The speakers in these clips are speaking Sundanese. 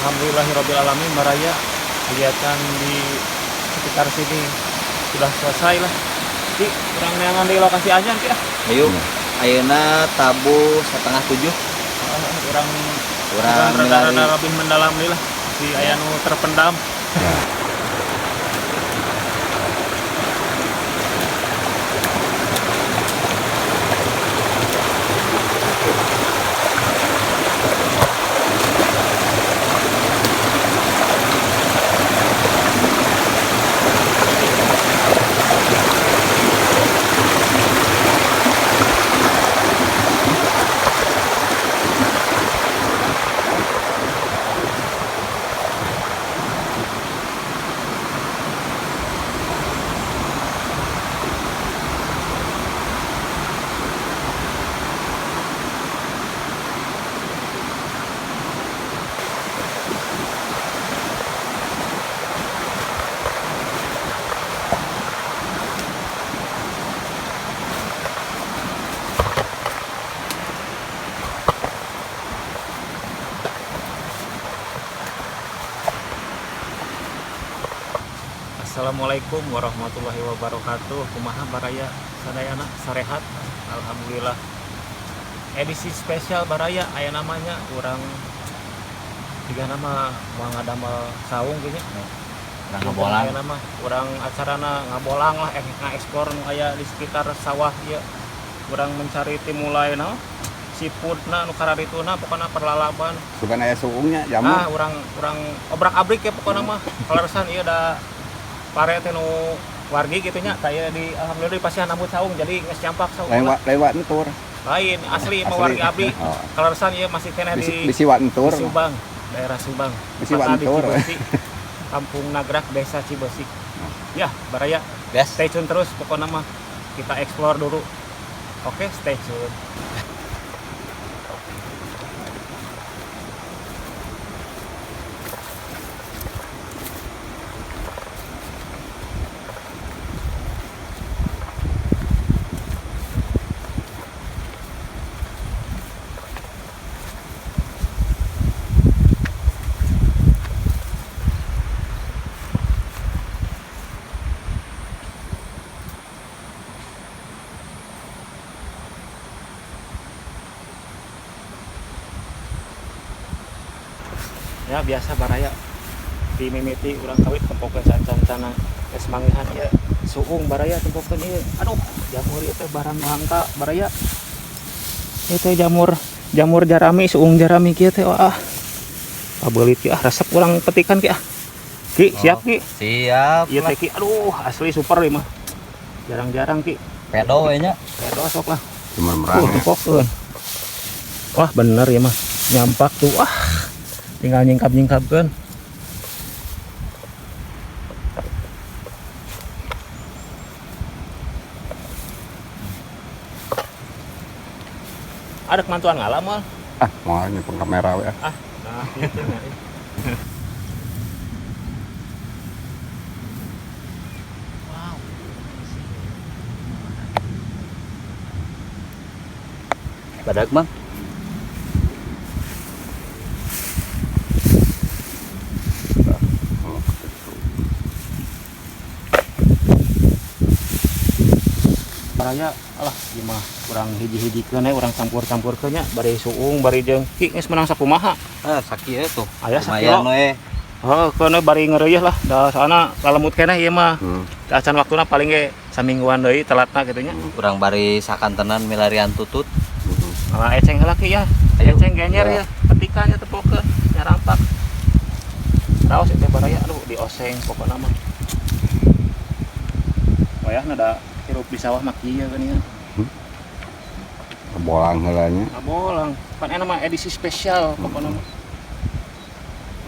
Alhamdulillahirabbil alamin baraya, kegiatan di sekitar sini sudah selesai lah. Ki, urang neangan di lokasi aja Ki ah. Ayo, ayeuna tabuh 6.30. Urang Urang rada-rada milari. Lebih mendalam nih lah. Si aya nu terpendam. Ya. Assalamualaikum warahmatullahi wabarakatuh. Kumaha baraya sadayana, sarehat? Alhamdulillah. Edisi spesial baraya aya namanya urang tiga nama mau ngadamel saung kayaknya. Urang ngabolang. Aya nama urang acarana ngabolang lah, ngaekspor nu aya di sekitar sawah ieu. Urang mencari timulai naon? Siputna nu kararituna, pokona perlalaban. Sugan aya suungnya jamur. Ah, urang urang obrak-abrik ya pokona mah. Kaleresan ieu da pare teh nu wargi kitu nya, tah ieu di alhamdulillah di pasihan nambut saung jadi geus nyampak saung. Lain wa, lain wa entur. Lain, asli mah Asli. Wargi abdi. Oh. Kaleresan ieu masih keneh Bisi, di bisi wa entur. di Subang, daerah Subang. Bisi wa Tepatna di entur. Cibeusi, Kampung Nagrak, Desa Cibeusi. Ya, baraya, Gas. stay tune terus pokoknya mah. Kita explore dulu. Oke, stay tune. Ya biasa baraya di mimiti urang kawit tempokeun sacancana geus manggihan ieu suung baraya, tempokeun ieu. Aduh, jamur ieu teh barang langka baraya. Ieu teh jamur jamur jarami, suung jarami kieu teh, wah pabeulit ki ah, resep urang petikan ki ah. Ki, siap Ki? Siap. Ieu Lah. teh Ki, aduh, asli super ieu mah, jarang-jarang Ki. Pedo we nya. Pedo sok lah. Cuma merah. Tempokeun. Wah, bener ya mah, nyampak tuh. Wah, tinggal nyingkap-nyingkapkeun. Ada kemantuan ngalam mal. Ah, mau nyepeng kamera we. Ah, nah gitu nya. Wow. Badag, Mang. Oh, gitu. Baraya, alah ieu mah urang hiji-hijikeun we, urang campur-campurkeun nya, bari suung bari jeung Ki geus menang sakumaha. Ah, sakieu tuh. Aya Lumayan sakilo. we. Oh, keun we bari ngeureuyeh lah, da soalna lalemut keneh ieu mah. Acan waktuna, paling ge samingguan deui telatna kitu nya. Urang bari sakantenan milarian tutut. Malah eceng heula Ki ya. Ayo. Eceng genyer Ya. ya, petikannya tepokeun nyarampak. Raos itu baraya, aduh, dioseng pokokna mah. Wayahna da hirup di sawah mah kieu kan ya. Bolang heula nya. Ngabolang. Pan enak mah edisi spesial pokokna mah.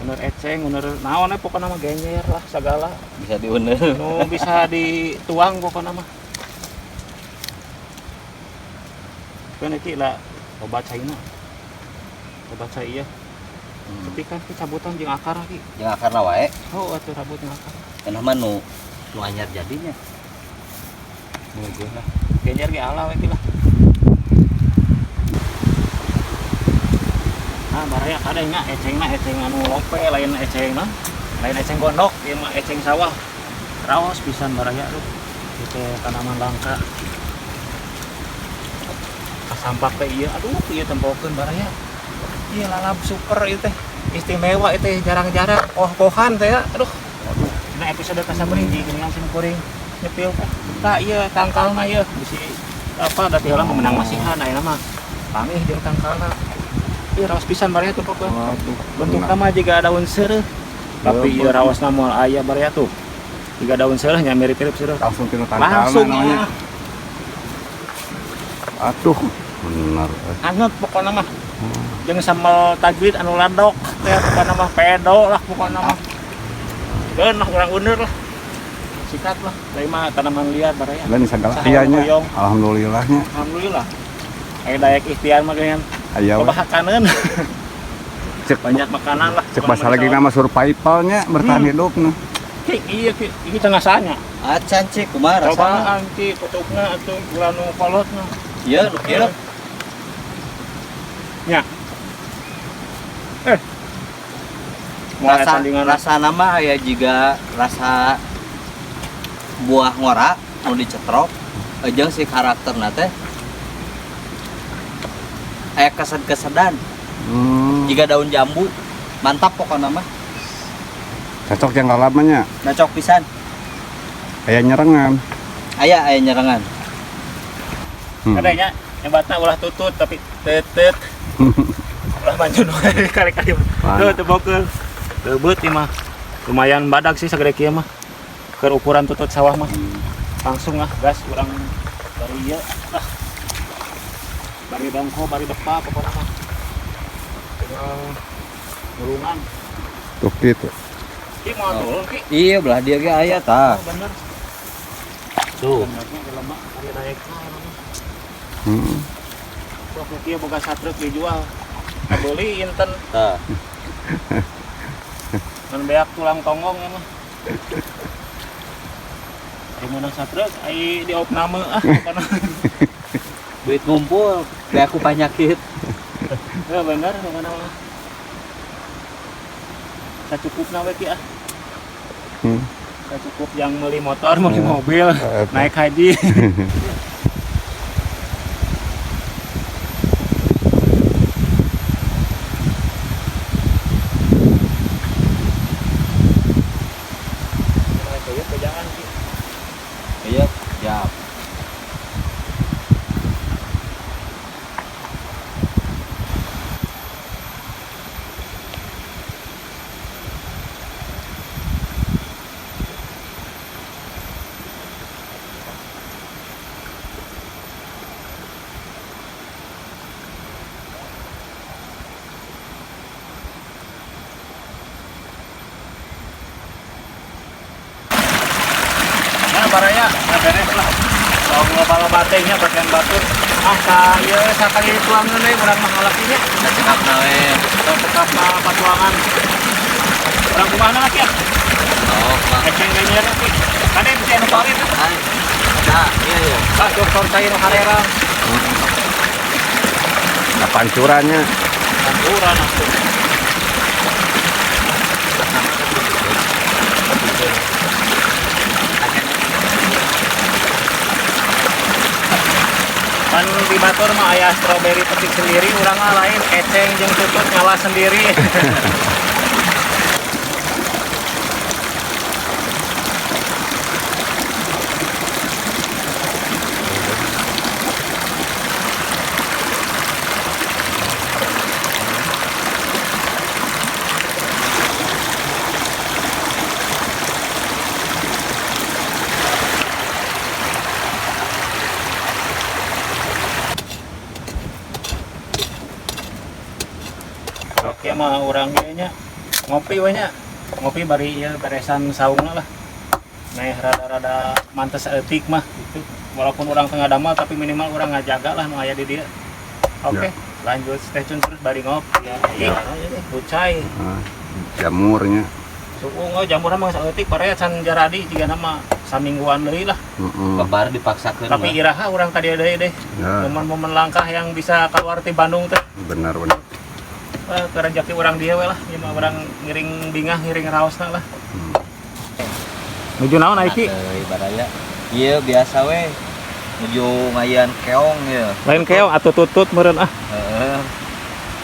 Bener eceng, bener naon we pokokna mah, genyer lah segala. Bisa diuneur. Nu bisa dituang pokokna mah. Kan iki lah obat caina. Obat cai ieu. Tapi kan ki cabutan jeung akar ki. Jeung akarna wae. Oh, atuh rabut jeung akar. Enak mah nu nu anyar jadinya. Geus lah. Genyer ge ala we ki lah. Nah, baraya kadangnya ecengna eceng anu lope lain eceng nah. Lain eceng gondok, ieu mah eceng sawah. Raos pisan baraya tuh. Itu tanaman langka. Kasampak teh ieu, aduh ieu tempokeun baraya. Ieu lalap super ieu teh. Istimewa ieu teh jarang-jarang poh-pohan teh ya. Aduh. Nah episode kasabari di geuningan sim kuring nyepil teh. Tah ieu tangkalna ieu bisi apa da ti heula meunang masihan ayeuna mah. Pangih jeung tangkalna. Ieu raos pisan baraya tuh pokoknya. Waduh. Bentukna mah jiga daun seureuh. Tapi ieu raosna moal aya baraya tuh. Jiga daun seureuh nya mirip-mirip seureuh. Langsung tinu tangkalna Langsung namanya. ya. Aduh, bener. Anget pokokna mah. Jeung sambal tajwid anu ladok teh pokokna mah pedo lah pokokna mah. Keun lah urang uneur lah. Sikat lah. Lain mah tanaman liar baraya. Dan segala Saha aya nya. hoyong. Alhamdulillahnya. Alhamdulillah. Aya daek ikhtiar mah geuningan. Aya we. Loba hakaneun. Cek Banyak makanan lah. Cek bahasa lagi nama survivalnya bertahan hidup nah. Ki, iya ki, ini tengah sanya. Acan cik kumaha rasana? Cobaan ki, kutubna atuh ulah nu kolotna. Iya, nu kieu. Nya. Moal Rasa tandingan rasa nama aya jiga rasa buah ngora nu dicetrok jeung si karakterna teh aya kesed-kesedan. Jiga daun jambu. Mantap pokokna mah. Cocok yang lalapnya. Cocok pisan. Aya nyerengan. Aya aya nyerengan. Kadanya nyebatna ulah tutut tapi tetet. Ulah maju kali-kali. Tuh tebokeun. Leubeut ieu mah. Lumayan badag sih sagede kieu mah. Keur ukuran tutut sawah mah. Langsung ah gas urang bari ieu ah. Bari dongko, bari depa pokona mah. Nulungan. Tuh gitu. Ki mau turun ki. Iya, belah dia ge aya tah. Oh, bener. Tuh. Benernya jelema bari daekna eta mah. Wah, nu kieu boga satruk dijual. Beli inten. Tah. Ngan beak tulang tonggong ya mah. Ari meunang satruk ai diopname ah pokona. Duit ngumpul, beak ku panyakit. Ya bener pokona mah. Sacukupna we ki ah. Sacukup yang beli motor, beli mobil, naik haji. Iya, siap. Nah, baraya, nah beres lah. Kalau loba-loba teh nya bagian batur. Ah, saya sakali tuangan deui urang mah ngalakinya. Cekapna we. Cekapna patuangan. Urang kumaha lagi ya? Oh, Bang. Eceng ge nyeun ki. Kade bisa anu parit. Nah, iya iya. Ah, dokter cair harerang. Nah, pancurannya. Pancuran atuh. Kan di batur mah aya stroberi petik sendiri, urang mah lain eceng jeung tutut ngalah sendiri. Oke mah urang ieu nya ngopi we nya. Ngopi bari ieu beresan saungna lah. Nah, rada-rada mantes eutik mah gitu. Walaupun urang tengah damel tapi minimal urang ngajaga lah nu aya di dieu. Oke, Ya. Lanjut stay tune terus bari ngopi. Ya, iya, kucai. Nah, jamurnya. Suung oh jamurna mah saeutik baraya can jaradi jigana mah samingguan deui lah. Babar dipaksakeun. Tapi iraha urang ka dieu deui deh. Ya. Momen-momen langkah yang bisa keluar ti Bandung teh. Benar, benar. Ke rejeki urang dia we lah, ieu mah urang ngiring bingah, ngiring raosna lah. Nuju naon Aiki? Deui baraya. Ieu biasa we. Nuju ngayan keong ya. Lain keong atuh tutut meureun ah. Heeh.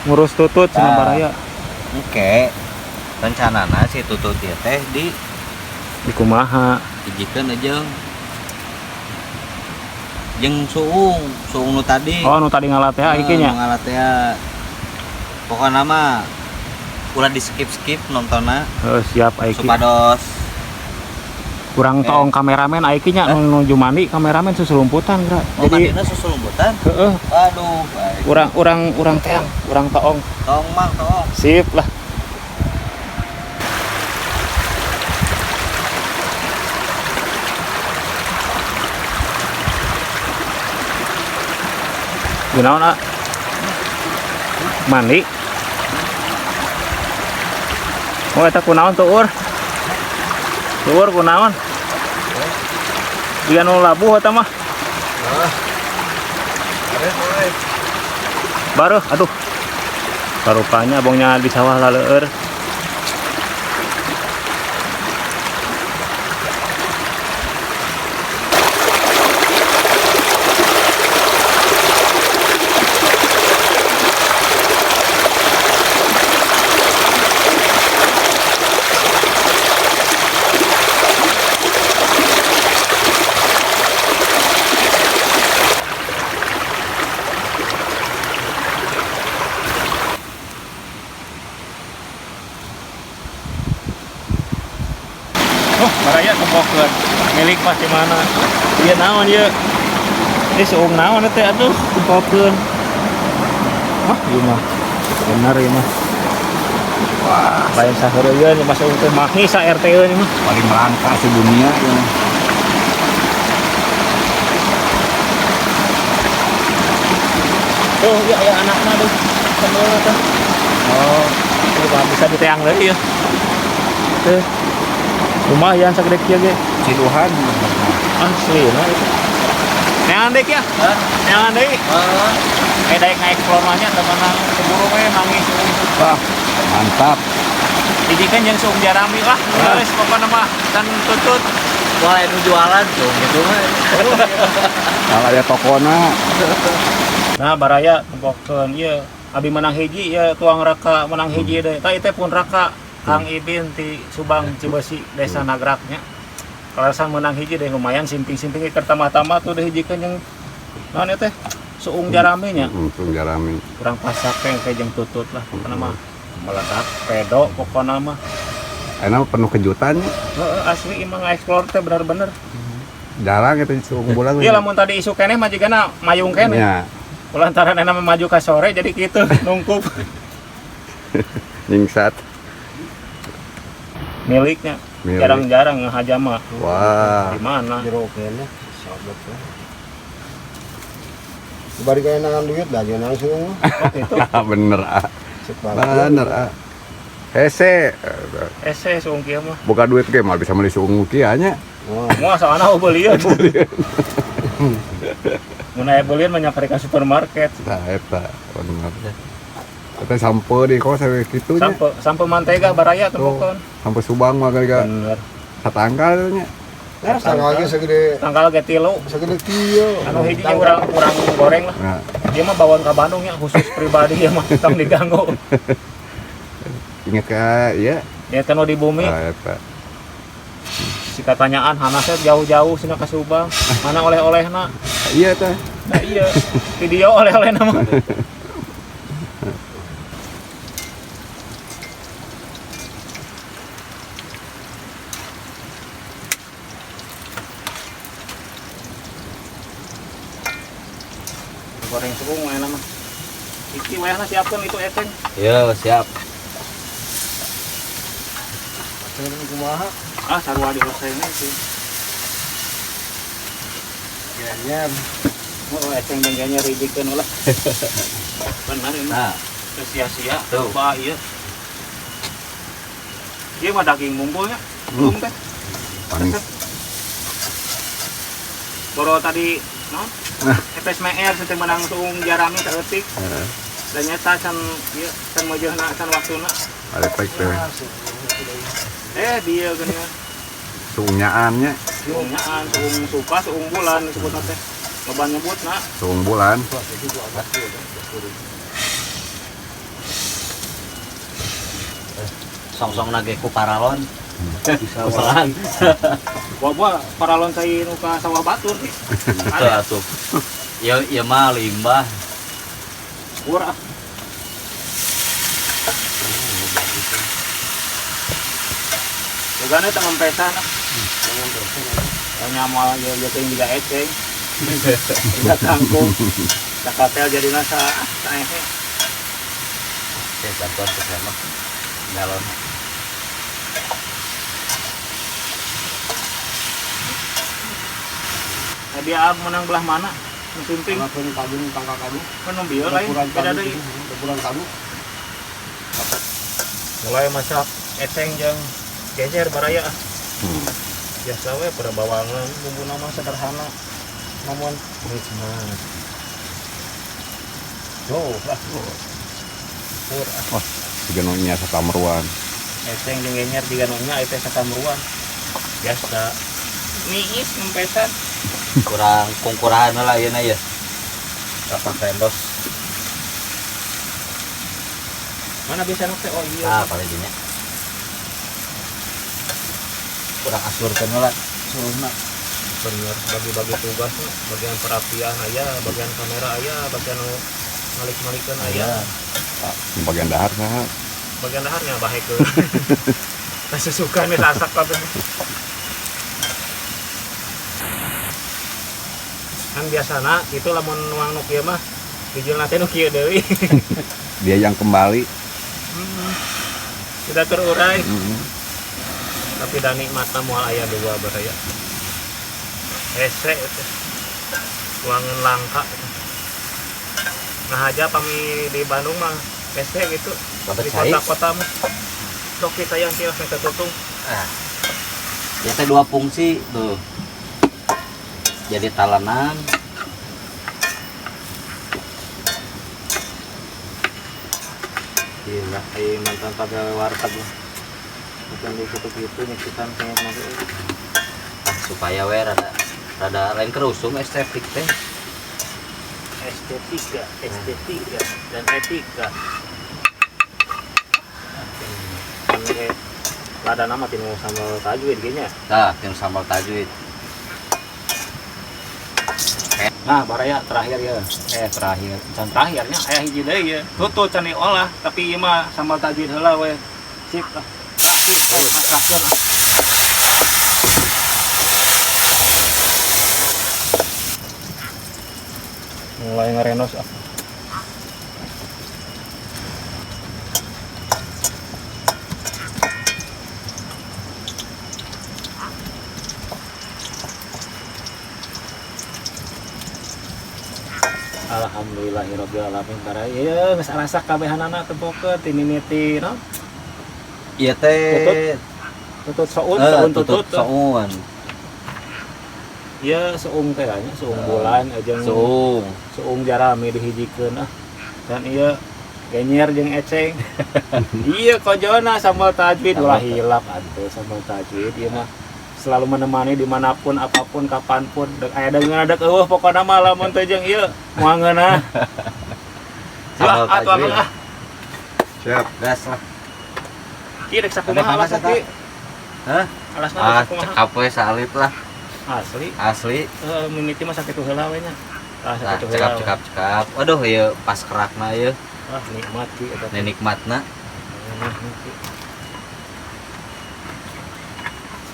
Ngurus tutut cenah baraya. Engke rencanana si tutut ieu teh di Di kumaha? Hijikeun jeung jeung suung, suung nu tadi. Oh, nu tadi ngalah teh Aiki nya. Nu ngalah teh. Pokona mah ulah di skip-skip nontonna. Heeh, siap Aiki. Supados kurang toong kameramen Aiki nya nu nuju mandi kameramen susulumputan geura. Oh, jadi mandina susulumputan? Heeh. Aduh, baik. Urang teang, urang toong. Toong mang, toong. Sip lah. Gunaon, ah? Mandi. Oh, eta kunaon tuur? Tuur kunaon? Dia nu labuh eta mah. Baruh, aduh. Parupanya abongnya di sawah laleur. Oh, baraya tempokeun. Milik mah di mana? Ieu naon ieu? Ini suung naon teh aduh, tempokeun. Wah, ieu mah bener ieu mah. Wah, lain saheureun ieu mah suung teh mahi sa RT ieu mah. Paling langka sedunia ieu mah. Tuh, ieu aya anakna tuh. Sembelna teh. Oh, ieu mah bisa diteang deui ieu. Tuh. Lumayan sagede kieu ge. Ciduhan. Asli nah itu. Neangan deui ya? Hah? Neangan deui. Heeh. Daek ngaeksplor mah nya teu meunang keburu we nangis. Wah, mantap. Hiji kan jeung suung jarami lah. Geus pokona mah dan tutut. Wah, nu jualan tuh gitu mah. Kalau aya tokona. Nah, baraya tempokeun ieu abi menang hiji ieu tuang raka menang hiji deui. Tah ieu teh pun raka Kang Ibin ti Subang Cibeusi Desa Nagraknya. Kalasan menang hiji deh lumayan simping-simping keur tambah-tambah tuh deh hijikeun jeung naon ieu teh suung jarami nya. Suung jarami. Kurang pasak teh kayak jeung tutut lah pokona mah. Meledak pedo pokona mah. Enak penuh kejutan. Heeh, asli emang ngaeksplor teh bener-bener. Jarang itu suung bulan. Iya lamun tadi isu keneh mah jigana mayung keneh. Nya. Lantaran enak maju ka sore jadi kitu nungkup. Nyingsat. Miliknya. Milik. Jarang-jarang ngahaja mah. Wah. Di mana? Jero keneh, sobek ya. Bari kaya nangan duit dah jangan langsung. Oh, gitu. Bener ah. Bener ah. Hese. Hese suung kieu mah. Buka duit ge mah bisa meuli suung kieu nya. Oh. Moal soalna beulian. Mun aya beulian mah nyamper ka supermarket. Tah eta bener. Eta sampe di kos sampe kitu nya. Sampe, sampe mantega baraya tempokeun. Sampe Subang mah ga. Bener. Satangkal nya. Nah, tanggal ge segede tanggal ge 3. Segede kieu. Anu hiji ge urang goreng lah. Nah. Dia mah bawaan ka Bandung nya khusus pribadi dia mah tong diganggu. Ingat ka ieu? Ya kan di bumi. Ah, eta. Si katanyaan hanasnya jauh-jauh sina ka Subang. Mana oleh-olehna? Iya teh. Nah iya. Video oleh-olehna mah. Goreng suung enak mah. Iki wayahna siapkeun itu eceng. Iya, siap. Eceng kumaha? Ah, sarua di osengna sih. Genyer. Oh, eceng jeung genyer hijikeun ulah. Benar ini. Nah. Teu sia-sia. Tuh. Bah, ieu. Ieu mah daging munggulnya. Belum teh. Panis. Boro tadi, no? Epes meer teu meunang suung jarami saeutik. Heeh. Dan nyata can ieu can meujeuhna can waktuna. Ada pek teh. Dia geuning. Suung nyaannya. Suung nyaan, suung suka, suung bulan disebutna teh. Loba nyebutna. Suung bulan. Song-song nage ku paralon. Kesalahan. Buah-buah paralon cai nu ka sawah batur. Itu atuh. Ya ya mah limbah. Murah. Bugana teh ngempesan. Tanya moal ieu ieu teh juga eceng. Juga kangkung. Cakatel jadi nasa saehe. Ya bantuan ke saya mah. Galon. Tadi Aam menang belah mana? Musim ping. Kalau kadu tangka kadu. Kan bieu lain beda deui. Depuran kadu. Mulai masak eceng jeung geser baraya. Biasa we pada bawangan bumbu nama sederhana. Namun nikmat. Oh, lah. Pur. Wah, jiga nu nya satamruan. Eceng jeung genyer jiga nu nya teh satamruan. Biasa. Niis ngempesan. Kurang kungkurahan lah ieu na ya. Kapan rendos. Mana bisa teh? Oh iya. Ah, paling dinya. Kurang asurkeun lah suruhna. Bener, bagi-bagi tugas bagian perapian aya, bagian kamera aya, bagian malik-malikeun aya. Bagian dahar saha? Bagian daharnya bahekeun. Kasusukan we sasak kabeh. Kan biasana itu lamun nuang nu kieu mah dijieunna teh nu kieu deui. Dia yang kembali. Tidak terurai. Tapi da nikmatna moal aya dua baraya. Hese teh. Tuangan langka. Nah aja pami di Bandung mah hese gitu. Babat Di cai. kota-kota mah. Sok kita yang kieu langsung ketutung. Ah. Ya teh dua fungsi tuh. Jadi talenan. Gila, ai mantan pegawai warteg mah. Bukan ditutup itu nyakitan sama mah. Supaya we rada lain kerusum estetik teh. Estetika, estetika dan etika. Kan lada nama tinu sambal tajwid kayaknya. Tah, tinu sambal tajwid. Nah, baraya terakhir ya. Terakhir. Can terakhirnya aya hiji deui ya. Tutut can diolah, tapi ieu mah sambal tajwid heula we. Sip lah. Terakhir, terakhir. Mulai ngerenos ah. Alhamdulillahirabbil alamin baraya. Ieu geus arasak kabehanana tempokeun ti mimiti no. Ieu teh tutut soun, soun tutut. Soun. Ieu seung teh nya, seung bulan jeung seung. Seung jarami dihijikeun ah. Dan ieu genyer jeung eceng. Ieu kojona sambal tajwid ulah hilap atuh sambal tajwid ieu mah selalu menemani dimanapun, apapun, kapanpun. Dek aya deungeun dek eueuh pokona mah lamun teu jeung ieu moal ngeunah. Sambal tajwid. Ah. Siap. Gas lah. Ki rek sakumaha alasna ki? Hah? Alasna Ah, sakumaha? cekap we salit lah. Asli. Asli. Heeh, mimiti mah sakitu heula we nya. Ah, Nah, sakitu cekap heula. cekap cekap. Waduh ieu pas kerakna ieu. Ah, nikmat ki eta. Ini nikmatna.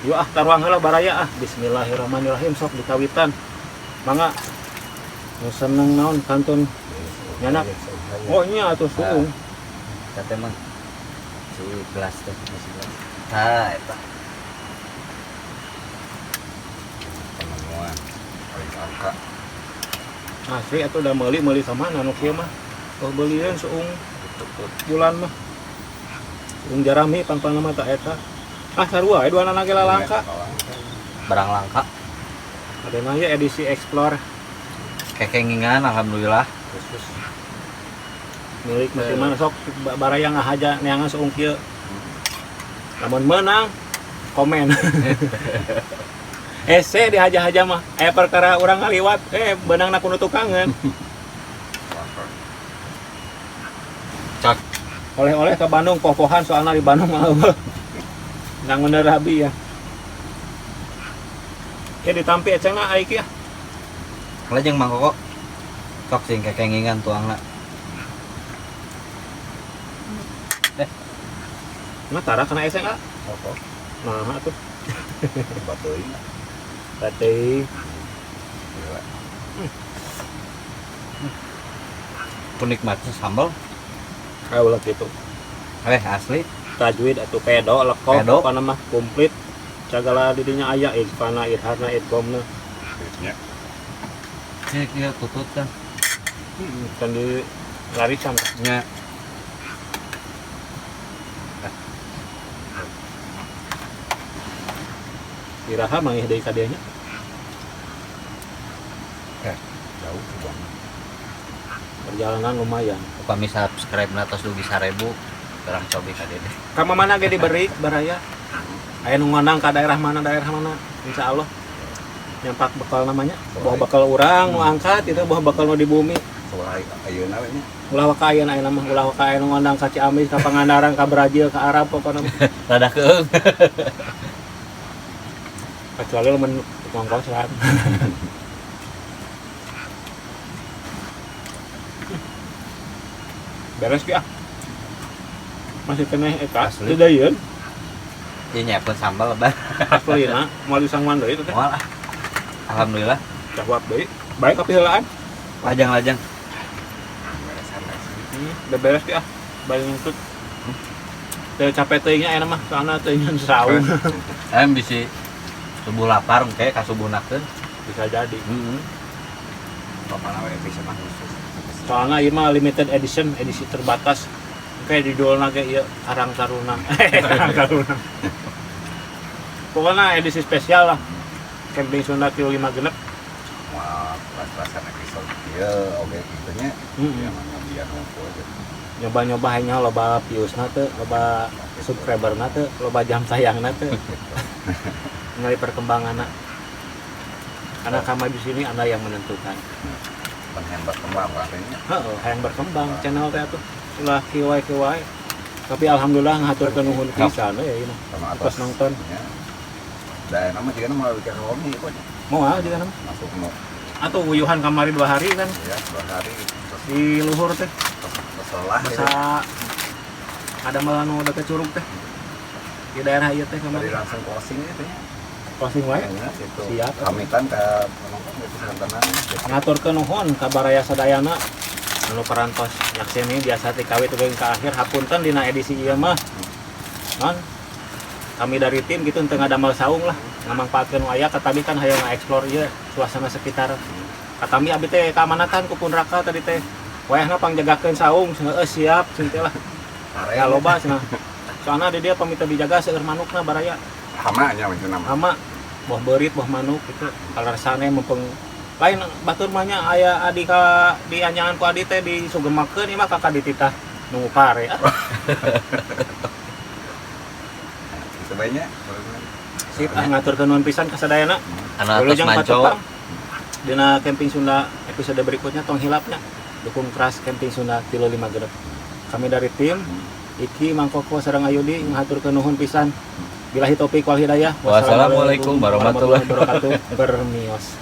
Yuk ah taruang heula baraya ah. Bismillahirrahmanirrahim sok dikawitan. Mangga. Nu seneng naon kantun nyanak. Oh nya atuh suung. Eta teh mah si gelas teh, si gelas. Tah eta. Penemuan paling angka. Asli atuh da meuli-meuli ka mana nu kieu mah. Oh beulieun suung bulan mah. Suung jarami pang-pang mah ta eta. Ah sarua we duanana ge langka. Barang langka. Ada mah ya edisi Explore. Kekengingan alhamdulillah. Khusus. Milik mati mana sok baraya ngahaja neangan suung kieu. Lamun meunang komen. Ese dihaja-haja mah aya perkara urang ngaliwat beunangna ku nu tukangeun. Cak. Oleh-oleh ke Bandung poh-pohan soalna di Bandung mah eueuh. Nang rabi ya. Ya ditampi ecengna ai kieu. Lajeng Mang Koko. Sok sing kekengingan tuangna. Nah, tara kena eseng ah. Apa? Nah, atuh. Bateuing. Bateuing. Gila. Penikmatnya sambal. Kayak ulah gitu. Asli. Tajwid atuh pedo lekoh pokona mah komplit. Sagala didinya aya ikfana irharna idgomna. Nya. Cek ieu tutut kan. Kan di larisan. Nya. Iraha mangih deui ka dieu nya. Jauh banget. Perjalanan lumayan. Upami subscribe na tos dugi 1000, urang cobi ka dieu. Ka mana ge diberi baraya. Aya nu ngondang ka daerah mana insyaallah. Nyampak bekal namanya, buah bekal urang nu angkat itu buah bekal nu di bumi. Ulah ayeuna we nya. Ulah waka ayeuna ayeuna mah ulah waka aya nu ngondang ka Ciamis, ka Pangandaran, ka Brazil, ka Arab pokona mah. Rada keung. Kecuali lu ngongkosan. Beres ki ah. Masih keneh eta teu dayeun. Ieu nyiapkeun sambal lebar. Aslina moal disangguan deui teh. Moal ah. Alhamdulillah. Jawab deui. Baik tapi heulaan. Lajang-lajang. Udah beres ki ah. Bari ngentut. Teu capek teuing nya mah soalna teuing saung. Em bisi subuh lapar engke ka subuhnakeun bisa jadi. Bapana we episode mah khusus. Soalna ieu mah limited edition, edisi terbatas. Engke dijualna ge ieu Karang Taruna. Karang Taruna. Pokoknya edisi spesial lah. Camping Sunda 35 genep. Wah, pas-pasan episode ieu oge kitu nya. Ya mah biar ngumpul gitu. Nyoba-nyoba hanya loba viewsna teu, loba subscriberna teu, loba jam tayangna teu. Ngali perkembangan karena kami di sini Anda yang menentukan. Yang berkembang artinya. Heeh, yang berkembang channel teh atuh. Ulah kieu wae. Tapi alhamdulillah ngahaturkeun nuhun pisan we ieu mah. Pas nonton. Da nama juga mau bikin hobi kok. Moal juga nama. Masuk mau. Atau uyuhan kamari 2 hari kan? Iya, 2 hari. Terus di luhur teh. Terus Masa ada malah nu deket curug teh. Di daerah ieu teh kamari. Tadi langsung closing itu nya. Closing wae. Gitu. Siap. Pamitan ka penonton gitu santanan. Ngaturkeun nuhun ka baraya sadayana anu parantos nyakseni biasa ti kawit dugi ka akhir hapunten dina edisi ieu mah. Non kami dari tim gitu teu ngadamel saung lah, ngamangpaatkeun nu aya katabi kan hayang ngaeksplor ieu suasana sekitar. Katami abi teh kaamanatan ku pun raka tadi teh. Wayahna pangjagakeun saung heueuh siap cenah teh lah. Ya loba cenah. Soalna di dia pamita dijaga seueur manukna baraya. Hama nya we cenah. Hama boh beurit boh manuk gitu. Kaleresane mumpung lain batur mah nya aya adi ka di anyangan ku adi teh disugemakeun ieu mah kakak dititah nunggu pare. Sebaiknya sip ah ngaturkeun nuhun pisan ka sadayana. Anu atos manco. Dina Camping Sunda episode berikutnya tong hilapnya. Dukung keras Camping Sunda 35 genep. Kami dari tim Iki Mang Koko sareng Ayudi ngaturkeun nuhun pisan. Billahi taufik wal hidayah. Wassalamualaikum warahmatullahi wabarakatuh. Bermios.